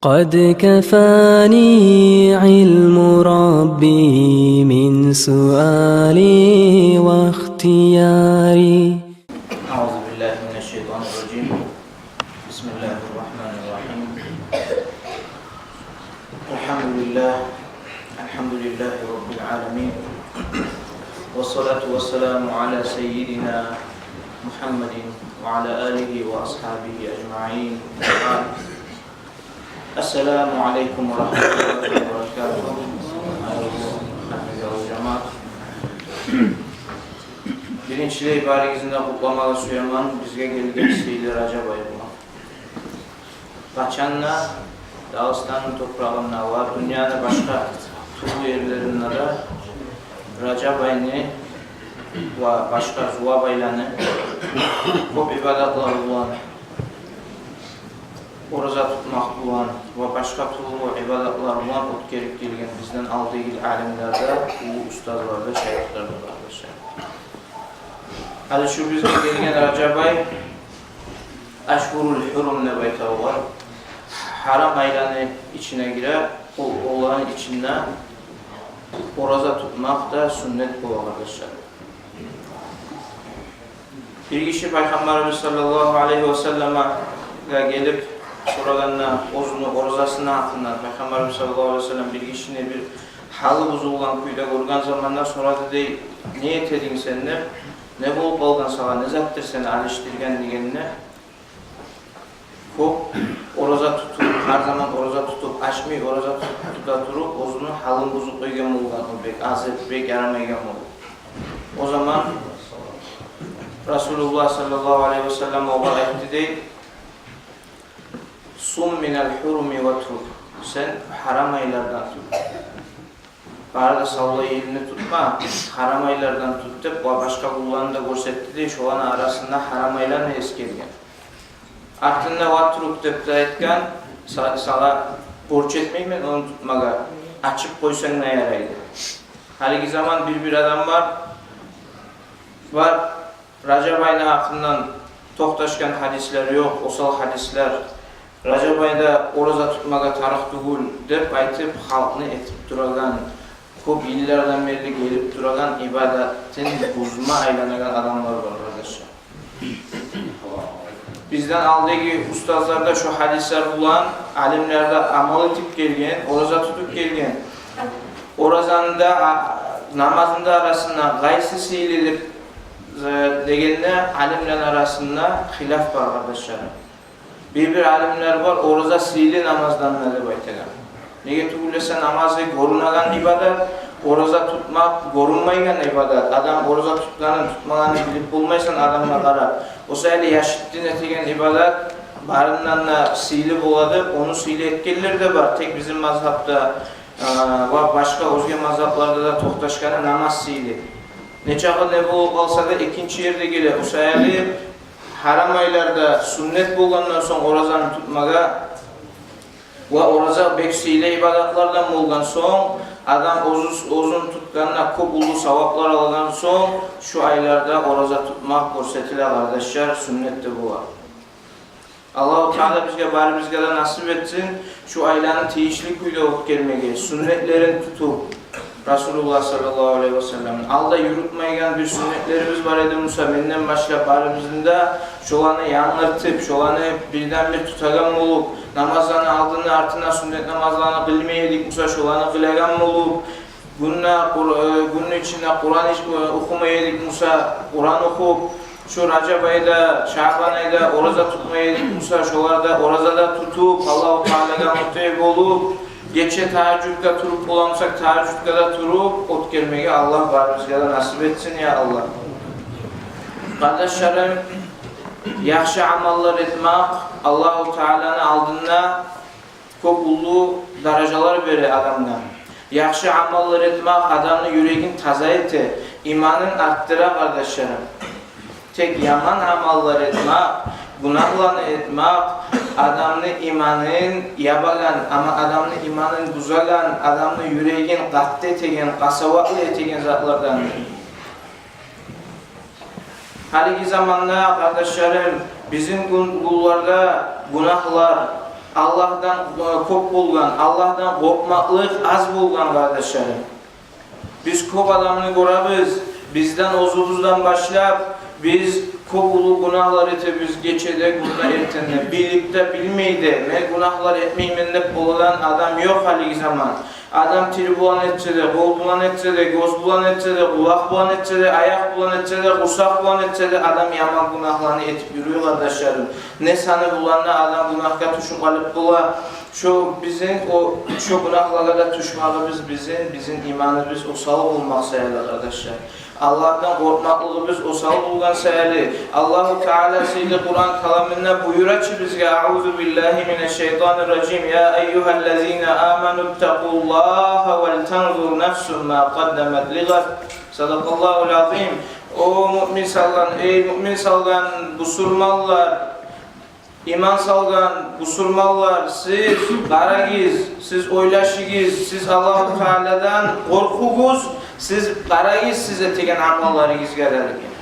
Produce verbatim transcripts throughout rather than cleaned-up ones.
قد كفاني علم ربي من سؤالي واختياري. أعوذ بالله من الشيطان الرجيم. بسم الله الرحمن الرحيم. الحمد لله. الحمد لله رب العالمين. والصلاة والسلام على سيدنا محمد وعلى آله وأصحابه أجمعين. وبعد. Ассаламу алейкум ва рагьматуллагьи ва баракатугь. Гьюрметли жамаат. Биринчилей, баригизни де къутламагъа сюемен бизге гелген сыйлы Ражаб ай булан. Къачан да Дагъыстанны топурагъында ва дюньяны башгъа тюрлю ерлеринде де Ражаб айны ва башгъа зувап айланы кёп ибадатлар булан, ораза тутмакъ булан ва башгъа тюрлю ибадатлар булан оьтгерип гелген бизден алдагъы алимлер де, уллу устазлар да, шайыхлар да, къардашлар. Гьали шу бизге гелген Ражаб ай ашгьурул гьурум деп айта огъар. Гьарам айланы ичине гире, о, оланы ичинде ораза тутмакъ да сюннет бола, къардашлар. Бир гиши Пайхаммарыбыз саллаллагьу алайгьи ва салламгъа гелип сорагъанда, оьзюню оразасыны гьакъындан, Пайхаммарыбыз саллаллагьу алайгьи ва саллам бир гишини бир гьалы бузулгъан кюйде гёрген заманда сорады дей: «Не этединг сен?» — деп. «Не болуп къалгъан сагъа, не затдыр сени алышдыргъан?» — дегенде, кёп ораза тутуп, гьар заман ораза тутуп, ачмай ораза тутуп, тута туруп, оьзюню гьалын бузуп къойгъан болгъан, о бек азып, бек ярамайгъан болгъан. О заман Расулуллагь саллаллагьу алайгьи ва саллам огъар айтды дей: «Сум минал гьуруми ва трукъ». Сен гьарам айлардан тут. Бары да савлай елни тутма, гьарам айлардан тут деп, ва башгъа гюнлени де гёрсетди дей, шоланы арасында гьарам айланы эсгерген. Артында «ва трукъ» деп де айтгъан, са-, сагъа борч этмеймен ону тутмагъа, ачып къойсанг да ярайды. Гьалиги заман бир-бир адамлар бар, Ражаб айны гьакъындан токъташгъан гьадислер ёкъ, осал гьадислер. Ражаб айда ораза тутмагъа тарыкъ тюгюл деп айтып, халкъны этип турагъан, кёп йыллардан берли гелип турагъан ибадатын бузма айланагъан адамлар бар, къардашлар. Бизден алдагъы устазлар да шо гьадислер булан, алимлер де амал этип гелген, ораза тутуп гелген. Оразаны да, а, намазны да арасында къайсы сыйлы деп, э, дегенде, алимлени арасында хилаф бар, къардашларым. Бир-бир алимлер бар, ораза сыйлы намаздан да деп айтагъан. Неге тюгюл эсе, намазы гёрюнеген ибадат, ораза тутмакъ гёрюнмейген ибадат. Адам ораза тутгъанын, тутмагъанын билип болмайсан адамгъа къарап. О саялы яшыртгъын этеген ибадат барындан да сыйлы болады. Ону сыйлы этгенлер де бар, тек бизин мазгьабда, а, ва башгъа оьзге мазгьабларда да токъташгъаны намаз сыйлы. Нечакъы не болуп къалса да, экинчи ерде геле. О саялы гьарам айларда сюннет болгъандан сонг оразаны тутмагъа ва ораза бек сыйлы ибадатлардан болгъан сонг, адам оьзю, оьзюн тутгъанда кёп уллу саваплар алгъан сонг, шу айларда ораза тутмакъ гёрсетиле, къардашлар, сюннет де бола. Аллагьу Таала бизге, барыбызгъа да насип этсин шу айланы тийишли кюйде оьтгермеге, сюннетлерин тутуп, Расулуллагь саллаллагьу алайгьи ва саллам. Алда юрютмейген бир сюннетлерибиз бар эди буса, менден башлап барыбызны да шоланы янгыртып, шоланы бирден-бир тутагъан болуп, намазланы алдына, артына сюннет намазланы къылмай эдик буса, шоланы къылагъан болуп, гюнде Къур-, э, гюнню ичинде Къуран ич-, э, охумай эдик буса, Къуран охуп, шу Ражаб айда, Шаъбан айда ораза тутмай эдик буса, шоларда ораза да тутуп, Аллагьу Таалагъа мутиъ болуп, гече тагьажжудгъа туруп бола бусакъ, тагьажжудгъа да туруп, оьтгермеге Аллагь барыбызгъа да насип этсин, я Аллагь. Къардашларым, яхшы амаллар этмакъ Аллагьу Тааланы алдында кёп уллу даражалар бере адамгъа. Яхшы амаллар этмакъ адамны юрегин таза эте, иманын артдыра, къардашларым. Тек яман амаллар этмакъ, гюнагьланы этмакъ адамны иманын ябагъан, амма адамны иманын бузагъан, адамны юрегин къатты этеген, къасаватлы этеген затлардан. Гьалиги заманда, къардашларым, бизин гюн, гюнлерде гюнагьлар, Аллагьдан, э, кёп болгъан, Аллагьдан къоркъмакълыкъ аз болгъан, къардашларым. Биз кёп адамны гёребиз, бизден, оьзюбюзден башлап, биз кёп уллу гюнагьлар этебиз гечеде, гюнде, эртенде. Билип де, билмей де, мен гюнагьлар этмеймен деп болагъан адам ёкъ гьалиги заман. Адам тил булан этсе де, къол булан этсе де, гёз булан этсе де, къулакъ булан этсе де, аякъ булан этсе де, къурсакъ булан этсе де, адам яман гюнагьланы этип юрюй, къардашларым. Не саны булан да адам гюнагьгъа тюшюп къалып бола. Шо бизин о, шо гюнагьлагъа да тюшмегибиз бизин, бизин иманыбыз осал болмакъ саялы, къардашлар. Аллагьдан къоркъмакълыгъыбыз осал болгъан саялы, Аллагьу Таала сыйлы Къуран каламында буюра чы бизге: «Аузу биллагьи минаш-шайтанир-ражим. Я айюгьаллазина аману ттакъуллагьа вал танзур нафсун ма къаддамат лигъад». Садакъаллагьул азим. О муъмин салгъан, эй муъмин салгъан бусурманлар, иман салгъан бусурманлар, сиз къарагъыз, сиз ойлашыгъыз, сиз Аллагьу Тааладан къоркъугъуз, сиз къарагъыз сиз этеген амалларыгъызгъа да деген.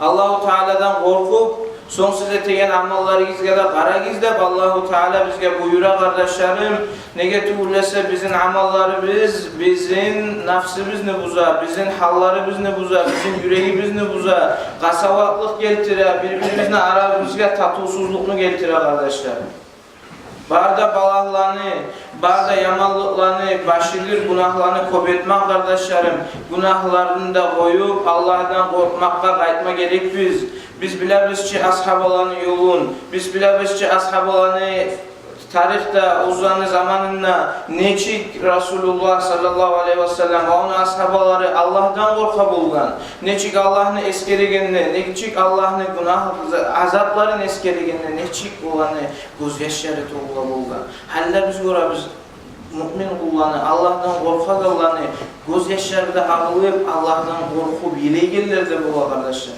Аллагьу Тааладан къоркъуп, сонг сиз этеген амалларыгъызгъа да къарагъыз деп Аллагьу Таала бизге буюра, къардашларым. Неге тюгюл эсе бизин амалларыбыз бизин нафсыбызны буза, бизин гьалларыбызны буза, бизин юрегибизни буза, къасаватлыкъ гелтире, бир-бирибизни арабызгъа татывсузлукъну гелтире, къардашлар. Бар да балагьланы, бар да яманлыкъланы башыдыр гюнагьланы кёп этмек, къардашларым. Гюнагьланы да къоюп, Аллагьдан къоркъмакъгъа къайтма герекбиз. Биз билебиз чи асгьабаланы ёлун, биз билебиз чи асгьабаланы тарихде, оьзлени заманында нечик Расулуллагь саллаллагьу алайгьи ва саллам ва ону асгьабалары Аллагьдан къоркъа болгъан, нечик Аллагьны эсгерегенде, нечик Аллагьны гюнагь азапларын эсгерегенде, нечик оланы гёзьяшлары тёгюле болгъан. Гьали де биз гёребиз, муъмин къулланы, Аллагьдан къоркъагъанланы гёзьяшлары да агъылып, Аллагьдан къоркъуп йылайгъанлар да бола, къардашлар.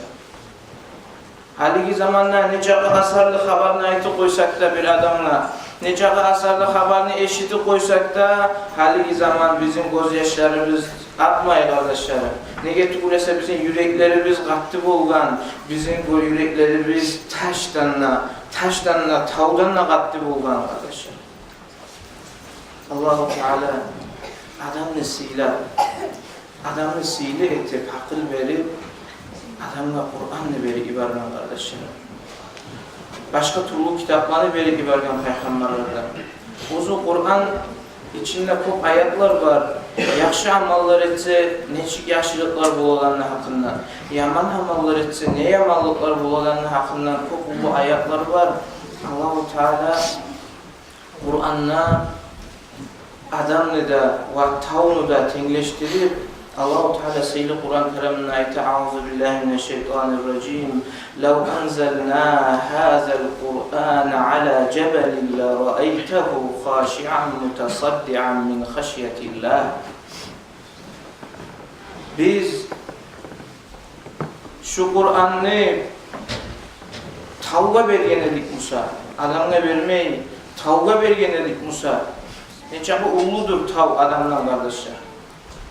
Гьалиги заманда нечакъы асарлы хабарны айтып къойсакъ да бир адамгъа, нечакъы асарлы хабарны эшитип къойсакъ да, гьалиги заман бизин гёзьяшларыбыз акъмай, къардашларым. Неге тюгюл эсе бизин юреклерибиз къатты болгъан, бизин бу юреклерибиз ташдан да, ташдан да, тавдан да къатты болгъан, къардашлар. Аллагьу Таала адамны сыйлап, адамны сыйлы этип, гьакъыл берип, адамгъа Къуранны берип йиберген, къардашлар. Башгъа тюрлю китапланы берип йиберген пайхаммарлардан. Оьзю Къуран ичинде кёп аятлар бар. Яхшы амаллар этсе, нечик яхшылыкълар болагъаны гьакъындан, яман амаллар этсе, не яманлыкълар болагъаны гьакъындан кёп уллу аятлар бар. Аллагьу Таала Къуранда адамны да ва тавну да тенглешдирип, Аллагьу Таала сыйлы Къуран каламында айта: «Аузу биллагьи минаш-шайтанир-ражим. Лав анзална гьазал Къурана ала жабалин лараайтагьу хашиан мутасаддиан мин хашиятиллагь». Биз шу Къуранны тавгъа берген эдик буса, адамгъа бермей, тавгъа берген эдик буса, нечакъы уллудур тав адамдан, къардашлар.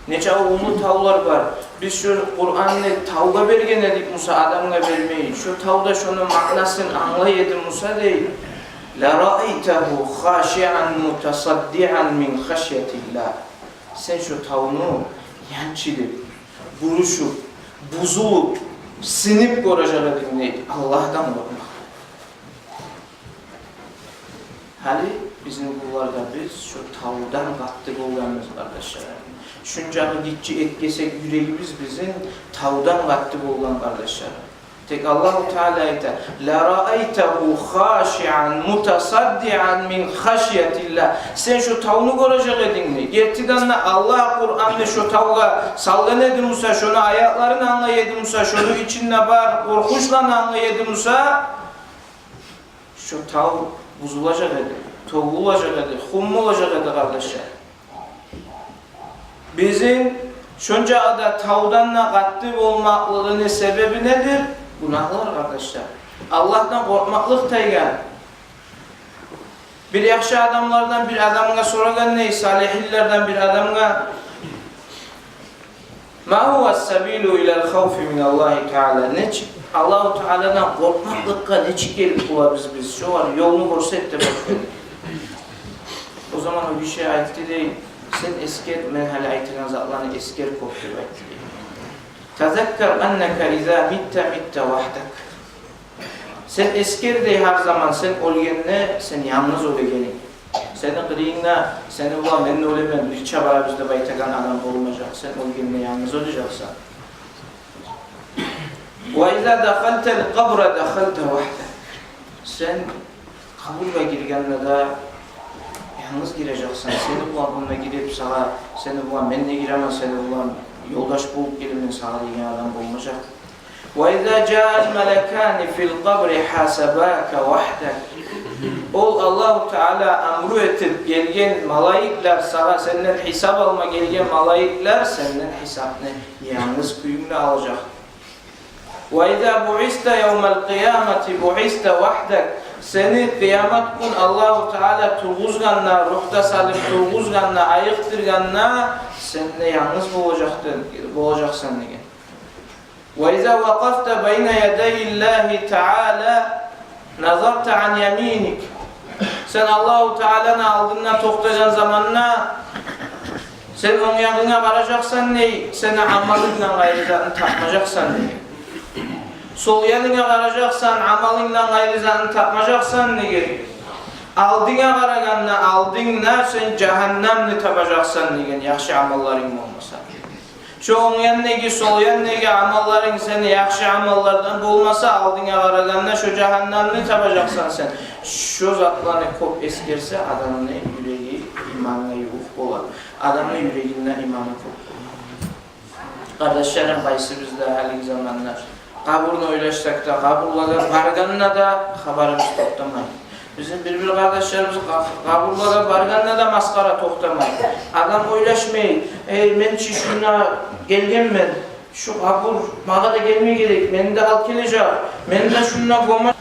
Нечакъы уллу тавлар бар. Биз шу Къуранны тавгъа берген эдик буса, адамгъа бермей, шу тав да шону маънасын англай эди буса, дей, «лараайтагьу хашиан мутасаддиан мин хашиятиллагь». Сен шу тавну янчылып, бурушуп, бузулуп, сынып гёрежек эдинг, дей, Аллагьдан къоркъмакъ. Гьали бизин къуллар да биз шу тавдан къатты болгъанбыз, къардашлар. Шунчакъы гиччи этгесек юрегибиз бизин тавдан къатты болгъан, къардашлар. Тек Аллагьу Таала айта: «Лараайтагьу хашиан мутасаддиан мин хашиятиллагь». Сен шу тавну гёрежек эдинг, дей. Гертиден де, Аллагь Къуранны шу тавгъа салгъан эди буса, шону аятларын англай эди буса, шону ичинде бар къоркъунчланы англай эди буса, шу тав бузулажакъ эди, тёгюлежек эди, хум болажакъ эди, къардашлар. Бизин шончакъы да тавдан да къатты болмакълыгъыны себеби недир? Гюнагьлар, къардашлар. Аллагьдан къоркъмакълыкъ тайгъан. Бир яхшы адамлардан бир адамгъа сорагъан, дей, салигьинлерден бир адамгъа: «Ма гьува ссабилу илал хавфи миналлагьи таала?» Нечик Аллагьу Тааладан къоркъмакълыкъгъа нечик гелип болабыз биз? Шогъар ёлну гёрсет деп айтгъан. О заман о гиши айтды дей: «Сен эсгер, мен гьали айтагъан затланы эсгер кёп», — деп айтды дей. «Тазаккар аннака иза митта, митта вахдак». Сен эсгер дей гьар заман, сен оьлгенде сен янгыз оьлегенинг. Сени къырыйынгда, сени булан мен де оьлемен, бирче барабыз деп айтагъан адам болмажакъ. Сен оьлгенде янгыз оьлежексен. «Ва иза дахалтал къабра дахалта вахдак». Сен къабургъа гиргенде де янгыз гирежексен. Сени булан онда гирип сагъа, сени булан мен де гиремен, сени булан ёлдаш болуп гелемен сагъа деген адам болмажакъ. «Ва иза жаал малакани фил къабри хасабака вахдак». Ол Аллагьу Таала амру этип гелген малайиклер сагъа, сенден гьисап алма гелген малайиклер сенден гьисапны янгыз кюйюнгде алажакъ. «Ва иза буъиста явмал къиямати буъиста вахдак». Сени къыямат гюн Аллагьу Таала тургъузгъанда, ругь да салып тургъузгъанда, айыкъдыргъанда, сен де янгыз болажакъ-, болажакъсан деген. «Ва иза вакъафта байна ядайиллагьи таала назарта ан яминик». Сен Аллагьу Тааланы алдында токътагъан заманда сен онг ягъынга къаражакъсан дей, сени амалынгдан къайры затны тапмажакъсан дей. Сол янынга къаражакъсан, амалынгдан къайры затны тапмажакъсан дей. Алдынга къарагъанда алдынгда сен жагьаннамны табажакъсан дей, яхшы амалларынг болмаса. Шо онг яндагъы, сол яндагъы амалларынг сени яхшы амаллардан болмаса, алдынга къарагъанда шо жагьаннамны табажакъсан сен. Шо затланы кёп эсгерсе, адамны юреги имангъа ювукъ бола. Адамны юрегинде иманы кёп бола. Къардашларым, къайсыбыз да гьалиги заманда къабурну ойлашсакъ да, къабурлагъа баргъанда да хабарыбыз токътамай. Бизин бир-бир къардашларыбыз къа-, къабурлагъа баргъанда да масхара токътамай. Адам ойлашмай: «Эй, мен чи шунда гелгенмен, шу къабур магъа да гелме герек, мени де алып гележек, мени де шунда гёме».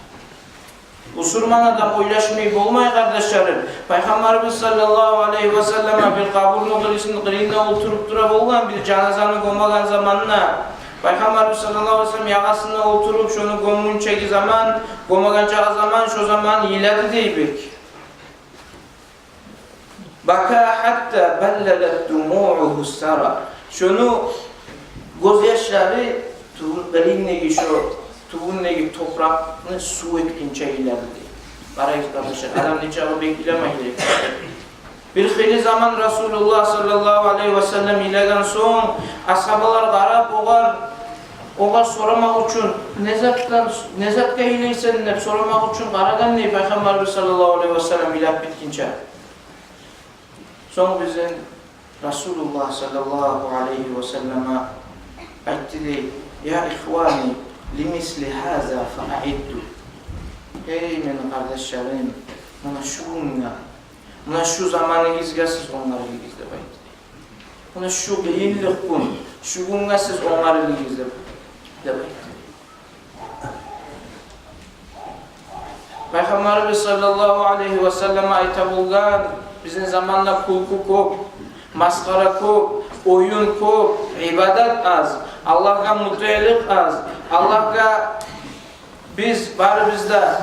Бусурман адам ойлашмай болмай, къардашларым. Пайхаммарыбыз саллаллагьу алайгьи васаллама бир къабурну къырыйын-, къырыйында олтуруп тура болгъан, бир жаназаны гёмеген заманда. Пайхаммарыбыз саллаллагьу алайгьи васаллам ягъасына олтуруп, шону гёмгюнчеги заман, гёмегенчеги заман, шо заман йылады дей бек. «Бака хатта баллалат думугьугьу сара». Шону гёзьяшлары тюбю-, белиндеги шо тюбюндеги топуракъны сув этгинче йылады дей. Къарайыкъ, къардашлар, адам нечакъы бек йылама герек. Бир хыйлы заман Расулуллагь саллаллагьу алайгьи васаллам йылагъан сонг, асгьабалар къарап, огъар, огъар сорамакъ учун: «Не затдан, не затгъа йылайсан?» — деп сорамакъ учун къарагъан дей Пайхаммарыбыз саллаллагьу алайгьи васаллам йылап битгинче. Сонг бизин Расулуллагь саллаллагьу алайгьи васаллама айтды дей: «Я ихвани, лимисли гьаза фааидду». Гьей мени къардашларым, муна шу гюнге, муна шу заманыгъызгъа сиз онгарылыгъыз деп айтды. Муна шу къыйынлыкъ гюн, шу гюнге сиз онгарылыгъыз деп, деп айтды. Пайхаммарыбыз саллаллагьу алайгьи васаллама айта болгъан: «Бизин заманда кюлкю кёп, масхара кёп, оюн кёп, ибадат аз, Аллагьгъа мутиълик аз, Аллагьгъа биз барыбыз да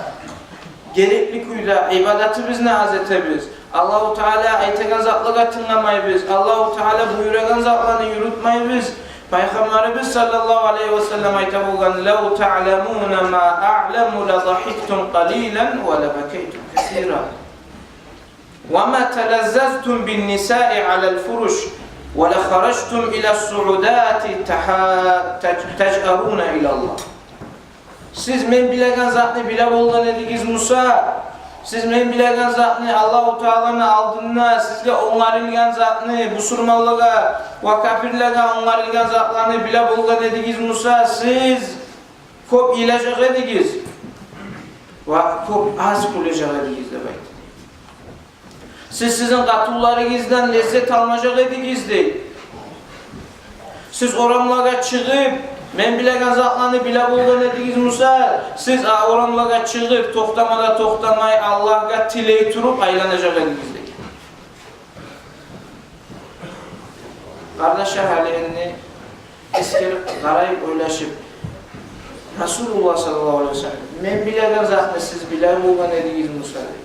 герекли кюйде ибадатыбызны аз этебиз. Аллагьу Таала айтагъан затлагъа тынгламайбыз. Аллагьу Таала буюрагъан затланы юрютмейбиз». Пайхаммарыбыз саллаллагьу алайгьи васаллам айта болгъан: «Лав таъламуна ма аъламу ла дахиктум къалилан ва ла бакайтум касира. Ва ма талаззазтум бин нисаи алал фуруш, ва ла харажтум ила суъудати таха-, таж-, тажъаруна илаллагь». Сиз мен билеген затны биле болгъан эдигиз буса, сиз мен билеген затны, Аллагьу Тааланы алдында сизге онгарылгъан затны, бусурманлагъа ва капирлеге онгарылгъан затланы биле болгъан эдигиз буса, сиз кёп йылажакъ эдигиз ва кёп аз кюлежек эдигиз деп айтды. Сиз сизин къатынларыгъыздан леззет алмажакъ эдигиз дей. Сиз орамлагъа чыгъып, мен билеген затланы биле болгъан эдигиз буса, сиз а орамлагъа чыгъып, токътама да токътамай, Аллагьгъа тилей туруп айланажакъ эдигиз дей. Къардашлар, гьали энни эсгерип къарайыкъ, ойлашып. Расулуллагь саллаллагьу алайгьи васаллам: «Мен билеген затны сиз биле болгъан эдигиз буса», — дей.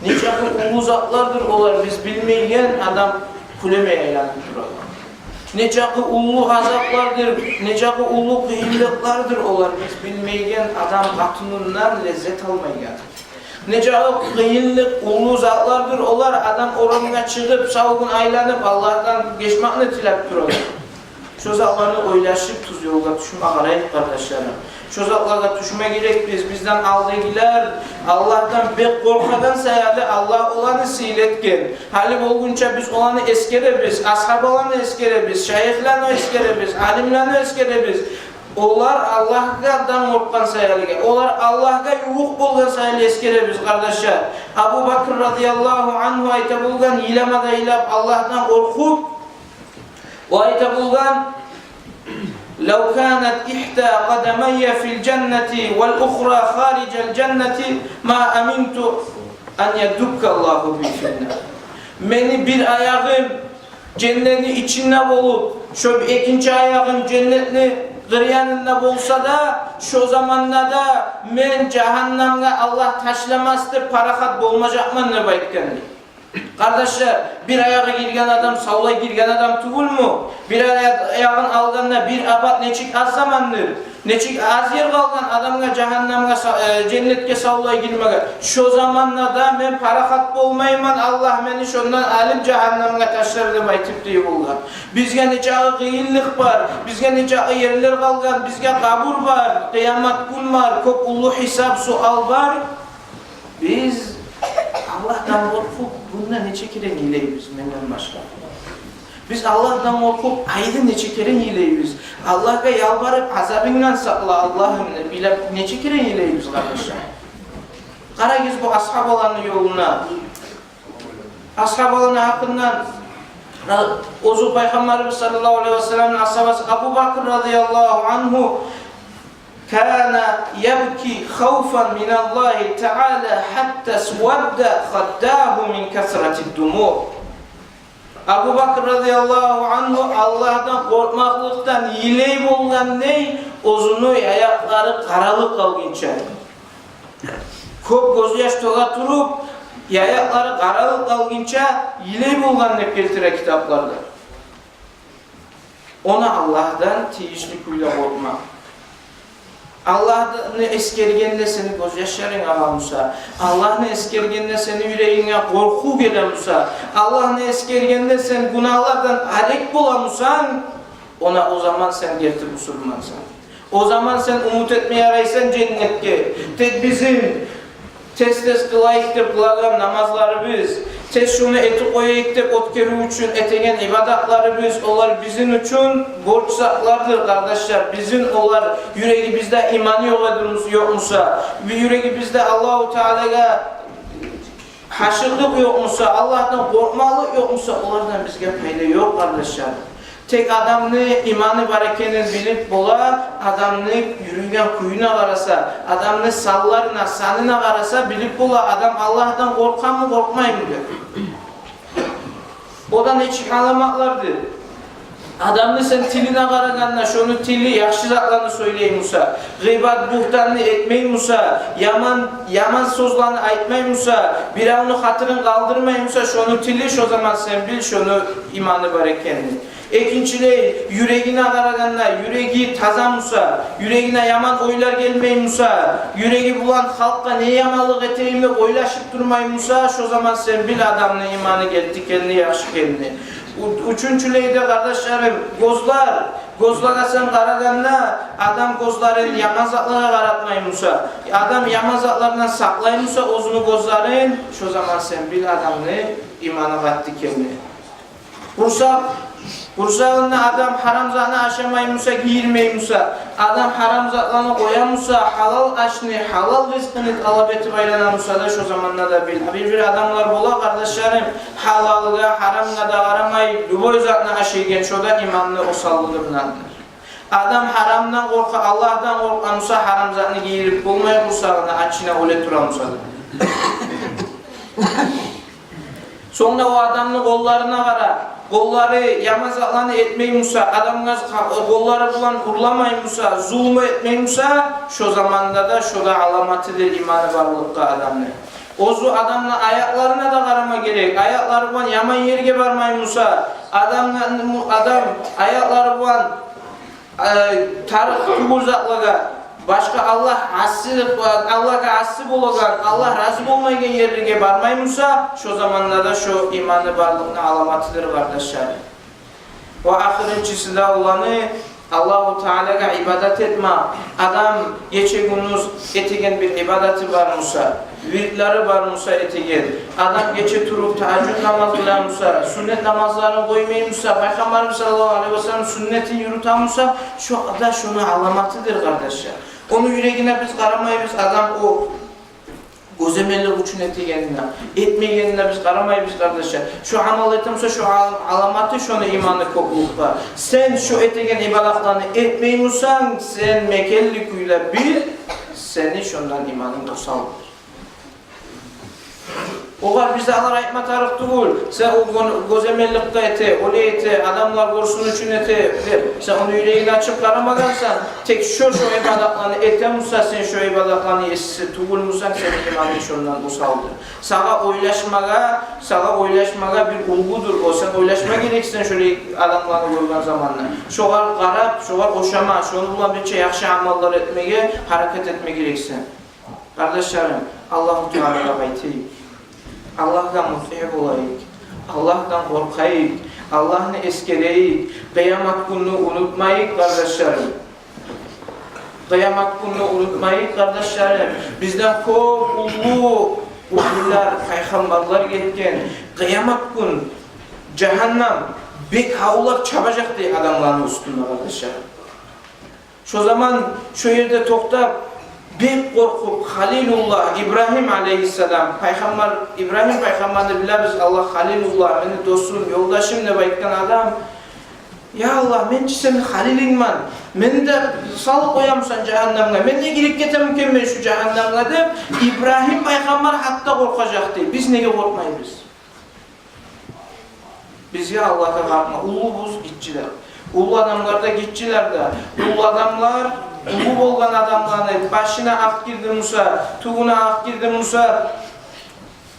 Нечакъы уллу затлардыр олар, биз билмейген, адам кюлемей айланып турагъан. Нечакъы уллу азаплардыр, нечакъы уллу къыйынлыкълардыр олар, биз билмейген, адам къатынындан леззет алмайгъан. Нечакъы къыйынлыкъ, уллу затлардыр олар, адам орамгъа чыгъып, сав гюн айланып, Аллагьдан гечмекни тилеп турагъан. Шо затланы ойлашып, тюз ёлгъа тюшме къарайыкъ, къардашларым. Шо затлагъа тюшме герекбиз. Бизден алдагъылар Аллагьдан бек къоркъагъан саялы, Аллагь оланы сыйлы этген. Гьали болгъунча биз оланы эсгеребиз, асгьабаланы эсгеребиз, шайыхланы эсгеребиз, алимлени эсгеребиз. Олар Аллагьдан къоркъгъан саялы, олар Аллагьгъа ювукъ болгъан саялы эсгеребиз, къардашлар. Абу Бакр радияллагьу аньгьу айта болгъан, йылама да йылап, Аллагьдан къоркъуп, о айта болгъан: «Лав канат ихда къадамайя фил жаннати вал ухра хариджал жаннати ма аминту ан ядуккаллагьу би финнар». Мени бир аягъым женнетни ичинде болуп, шо экинчи аягъым женнетни къыр янында болса да, шо заманда да мен жагьаннамгъа Аллагь ташламас деп парахат болмажакъман деп айтгъан дей. Къардашлар, бир аягъы гирген адам савлай гирген адам тюгюлмю? Бир ая-, аягъын алгъанда бир абат нечик аз замандыр, нечик аз ер къалгъан адамгъа жагьаннамгъа са-, э, женнетге савлай гирмеге. Шо заманда да мен парахат болмайман, Аллагь мени шондан алып жагьаннамгъа ташлар деп айтып дей болгъан. Бизге нечакъы къыйынлыкъ бар, бизге нечакъы ерлер къалгъан, бизге къабур бар, къыямат гюн бар, кёп уллу гьисап, суал бар. Биз Аллагьдан къоркъуп, гюнде нече керен йылайбыз менден башгъа? Биз Аллагьдан къоркъуп, айда нече керен йылайбыз? Аллагьгъа ялбарып, азабынгдан сакъла, Аллагьым деп, йылап нече керен йылайбыз, къардашлар? Къарагъыз бу асгьабаланы ёлуна. Асгьабаланы гьакъындан ра-, оьзю Пайхаммарыбыз саллаллагьу алайгьи ва салламны асгьабасы Абу Бакр радияллагьу аньгьу кана ябки хавфан миналлагьи таала хьатта свадда хаддагьу мин касрати ддумуъ. Абу Бакр радияллагьу аньгьу Аллагьдан къоркъмакълыкъдан йылай болгъан дей, оьзюню яякълары къаралып къалгъынча. Кёп гёзьяш тёге туруп, яякълары къаралып къалгъынча йылай болгъан деп гелтире китапларда. Она Аллагьдан тийишли кюйде къоркъма. Аллагьны эсгергенде сени гёзьяшларынг агъа буса, Аллагьны эсгергенде сени юрегинге къоркъув геле буса, Аллагьны эсгергенде сен гюнагьлардан арек бола бусанг, она о заман сен герти бусурмансан. О заман сен умут этме ярайсан женнетге. Тек бизин тез-тез къылайыкъ деп къылагъан намазларыбыз, тез шуну этип къояйыкъ деп оьтгерив учун этеген ибадатларыбыз, олар бизин учун борч затлардыр, къардашлар. Бизин олар юрегибизде иман ёкъ эди мус-, ёкъ буса, бир юрегибизде Аллагьу Таалагъа гьашыкълыкъ ёкъ буса, Аллагьдан къоркъмакълыкъ ёкъ буса, олардан бизге пайда ёкъ, къардашлар. Тек адамны иманы бар экенин билип бола, адамны юрюйген кююне къараса, адамны санларына, санына къараса билип бола, адам Аллагьдан къоркъамы, къоркъмаймы деп. О да нечик аламатлардыр? Адамны сен тилине къарагъанда, шону тили яхшы затланы сёйлей буса, гъыйбат, бугьтанны этмей буса, яман, яман сёзлени айтмай буса, биревню хатирин къалдырмай буса, шону тили, шо заман сен бил шону иманы бар экенни. Экинчилей, юрегине къарагъанда, юреги таза буса, юрегине яман ойлар гелмей буса, юреги булан халкъгъа не яманлыкъ этейим деп ойлашып турмай буса, шо заман сен бил адамны иманы герти экенни, яхшы экенни. У-, уьчюнчюлей де, къардашларым, гёзлер, гёзлеге сен къарагъанда, адам гёзлерин яман затлагъа къаратмай буса, адам яман затлардан сакълай буса оьзюню гёзлерин, шо заман сен бил адамны иманы къатты экенни. Къурсакъ, къурсагъында адам гьарам затны ашамай буса, гийирмей буса, адам гьарам затланы къоя буса, гьалал ашны, гьалал ризкъыны талап этип айлана буса да, шо заманда да бил. Бир-бир адамлар бола, къардашларым, гьалалгъа, гьарамгъа да къарамай, любой затны ашайгъан, шо да иманны осаллыгъындандыр. Адам гьарамдан къоркъа, Аллагьдан къоркъа буса, гьарам затны гийирип болмай, къурсагъына ачына оьле тура буса да. Сонг да о адамны къолларына къара. Къоллары яман затланы этмей буса, адамгъа къа-, къоллары булан урламай буса, зулму этмей буса, шо заманда да, шо да аламатыдыр иманы барлыкъгъа адамны. Оьзю адамны аякъларына да къарама герек. Аякълары булан яман ерге бармай буса, адамны, адам аякълары булан, э, тарыкъ тюгюл затлагъа, башгъа Аллагь асси, Аллагьгъа асси болагъан, Аллагь рази болмайгъан ерлеге бармай буса, шо заманда да шо иманы барлыкъны аламатыдыр, къардашлар. Ва ахырынчысы да оланы Аллагьу Таалагъа ибадат этме. Адам гече-гюндюз этеген бир ибадаты бар буса, вирдлери бар буса этеген, адам гече туруп тагьажжуд намаз къыла буса, сюннет намазларын къоймай буса, Пайхаммарыбыз саллаллагьу алайгьи ва саллам сюннетин юрюте буса, шо да шону аламатыдыр, къардашлар. Ону юрегине биз къарамайбыз, адам о гёземеллик учун этегенине, этмегенине биз къарамайбыз, къардашлар. Шо амал этемсе, шо ал-, аламаты шону иманы кёплюкде. Сен шо этеген ибадатланы этмей бусанг, сен мекенли кюйде бил, сени шондан иманынг осалдыр. Огъар биз де алар айтма тарыкъ тюгюл. Сен о гё-, гёземелликде эте, олай эте, адамлар гёрсюн учун эте деп, сен ону юрегин ачып къарамагъансан, тек шо, шо ибадатланы эте буса, сен шо ибадатланы еси тюгюл бусанг, сени иманынг шондан осалдыр. Сагъа ойлашмагъа, сагъа ойлашмагъа бир уьлгюдюр о. Сен ойлашма герексен шолай адамланы гёрген заманда. Шогъар къарап, шогъар ошама, шону булан бирче яхшы амаллар этмеге гьаракат этме герексен. Къардашларым, Аллагьу Таалагъа къайтайыкъ. Аллагьгъа мутигь болайыкъ. Аллагьдан къоркъайыкъ. Аллагьны эсгерейик. Къыямат гюнню унутмайыкъ, къардашларым. Къыямат гюнню унутмайыкъ, къардашларым. Бизден кёп уллу, уллулар, пайхаммарлар гетген. Къыямат гюн, жагьаннам бек гьавлап чабажакъ дей адамланы уьстюне, къардашларым. Шо заман шо ерде токътап, бек къоркъуп, Халилуллагь Ибрагьим алайгьиссалам, пайхаммар, Ибрагьим пайхаммарны билебиз, Аллагь Халилуллагь, мени досум, ёлдашым деп айтгъан адам: «Я Аллагь, мен чи сени халилингмен, мени де салып къоямысан жагьаннамгъа, мен де гирип гетемикен мен шу жагьаннамгъа?» — деп, Ибрагьим пайхаммар гьатта къоркъажакъ дей. Биз неге къоркъмайбыз? Бизге Аллагьгъа къарама, уллубуз, гиччи де. Уллу адамлар да, гиччилер де. Уллу адамлар, уллу болгъан адамланы башына акъ гирди буса, тюбюне акъ гирди буса,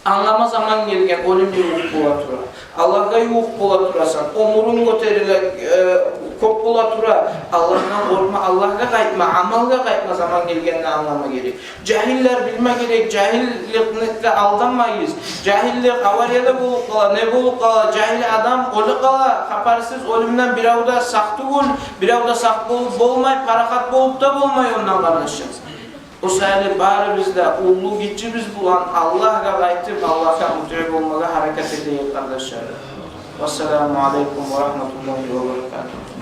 англама заман гелген, оьлюм ювукъ бола тура. Аллагьгъа ювукъ бола турасан, оьмюрюнг гётериле, э, кёп бола тура. Аллагьдан къоркъма, Аллагьгъа къайтма, амалгъа къайтма заман гелгенни англама герек. Жагьиллер билме герек, жагьилликге алданмайбыз. Жагьиллик авария да болуп къала, не болуп къала, жагьил адам оьлюп къала, хабарсыз оьлюмден бирев де сакъ тюгюл, бирев де сакъ болуп болмай, парахат болуп да болмай ондан, къардашлар. О саялы барыбыз да, уллу-гиччибиз булан, Аллагьгъа къайтып, Аллагьгъа мутигь болмагъа гьаракат этейик, къардашлар. Вассаламу алейкум ва рагьматуллагьи ва баракатугь.